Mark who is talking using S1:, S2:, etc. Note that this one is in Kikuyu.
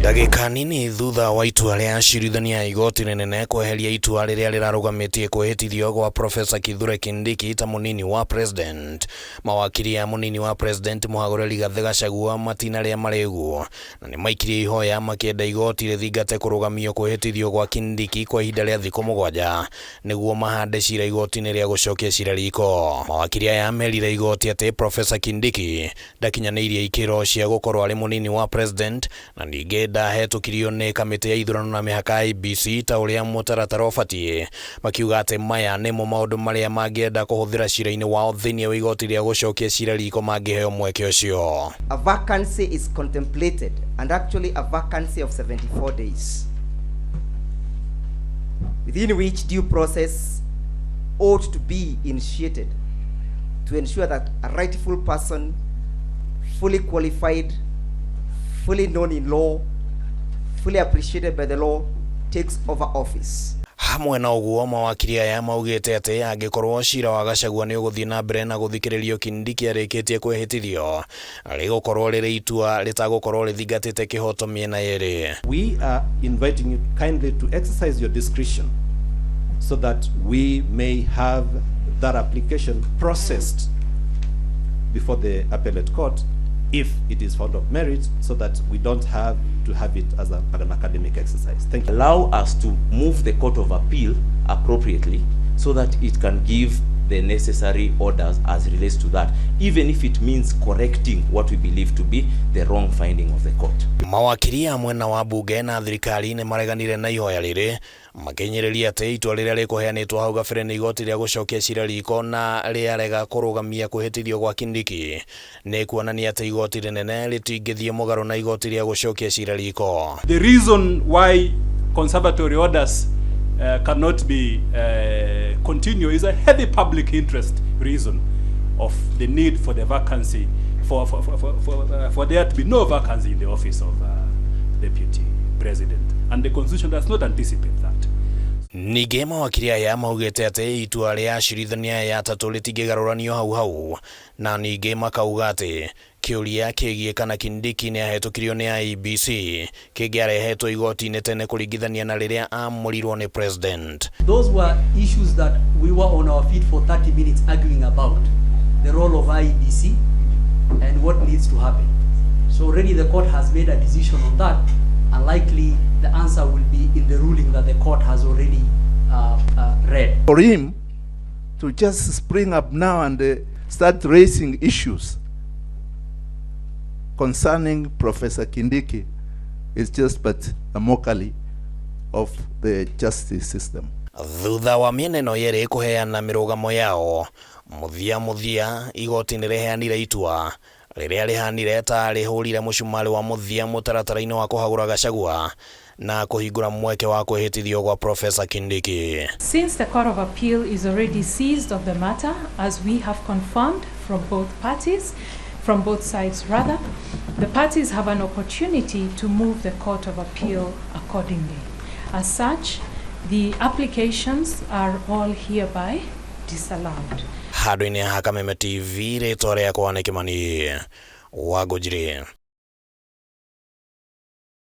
S1: Ndagĩka nini thutha wa itua rĩa acirithania a igoti rĩnene kweheria itua rĩrĩa rĩrarũgamĩtie kwĩhĩtithio gwa Profesa Kithure Kindiki ta mũnini wa president, mawakiri a mũnini wa president mũhagũre Rigathĩ Gachagua matinarĩa marĩgu na nĩmaikirie ihoya makĩenda igoti rĩthingate kũrũgamio kwĩhĩtithio gwa Kindiki kwa ihinda rĩa thikũ 7 nĩguo mahande cira igoti-inĩ rĩa gũcokia cira riko. Mawakiri aya merire igoti atĩ Profesa Kindiki ndakinyanĩirie ikĩro cia gũkorwo arĩ mũnini wa president na ningĩ ndahetũkirio nĩ kamĩtĩ ya ithurano na mĩhaka IEBC ta ũrĩa mũtaratara ũbatiĩ, makiuga atĩ maya nĩmo maũndũ marĩa mangĩenda kũhũthĩra cira-inĩ wao thĩinĩ wa igoti rĩa gũcokia cira riko mangĩheo mweke ũcio.
S2: A vacancy is contemplated, and actually a vacancy of 74 days, within which due process ought to be initiated to ensure that a rightful person, fully qualified, fully known in law, fully appreciated by the law, takes over office.
S1: Hamwe na ũguo, mawakiri aya maugĩte atĩ angĩkorwo cira wa Gachagua nĩ ũgũthiĩ na mbere na gũthikĩrĩrio Kindiki arĩkĩtie kwĩhĩtithio, rĩgũkorwo rĩrĩ itua rĩtagũkorwo rĩthingatĩte kĩhoto mĩena yerĩ.
S3: We are inviting you kindly to exercise your discretion so that we may have that application processed before the appellate court if it is found of merit, so that we don't have to have it as an academic exercise. Thank you.
S4: Allow us to move the Court of Appeal appropriately so that it can give the necessary orders as relates to that, even if it means correcting what we believe to be the wrong finding of the court.
S1: Mawakiri a mwena wa bunge na thirikari nĩ mareganire na ihoya rĩrĩ, makĩnyĩrĩria atĩ itua rĩrĩa rĩkũheanĩtwo hau gabere nĩ igoti rĩa gũcokia cira riko na rĩarega kũrũgamia kwĩhĩtithio gwa Kindiki nĩ kuonania atĩ igoti rĩnene rĩtingĩthiĩ mũgarũ na igoti rĩa gũcokia cira riko.
S5: The reason why conservatory orders cannot be continue is a heavy public interest reason of the need for the vacancy, for there to be no vacancy in the office of deputy president. And the constitution does not anticipate that.
S1: Ningĩ mawakiri aya maugĩte atĩ itua rĩa acirithania aya atatũ rĩtingĩgarũranio hau hau, na ningĩ makauga atĩ kĩũria kĩgiĩ kana Kindiki nĩ ahetũkirio nĩ IEBC kĩngĩarehetwo igoti-inĩ tene kũringithania na rĩrĩa amũrirwo nĩ president.
S6: Those were issues that we were on our feet for 30 minutes arguing about, the role of IEBC and what needs to happen. So already the court has made a decision on that, and likely the answer will be in the ruling that the court has already read.
S7: For him to just spring up now and start raising issues concerning Professor Kindiki is just but a mockery of the justice system.
S1: Thutha wa mĩena ĩno yerĩ kũheana mĩrũgamo yao, mũthia mũthia igoti nĩ rĩheanire itua rĩrĩa rĩhanire ta rĩhũrire mũcumarĩ wa mũthia mũtaratara-inĩ wa kũhagũra Gachagua na kũhingũra mweke wa kwĩhĩtithio gwa Professor Kindiki.
S8: Since the Court of Appeal is already seized of the matter, as we have confirmed from both parties, from both sides rather, the parties have an opportunity to move the Court of Appeal accordingly. As such, the applications are all hereby disallowed.
S1: Handũ-inĩ ha Kameme TV, rĩtwa rĩakwa nĩ Kĩmani wa Ngũnjiri.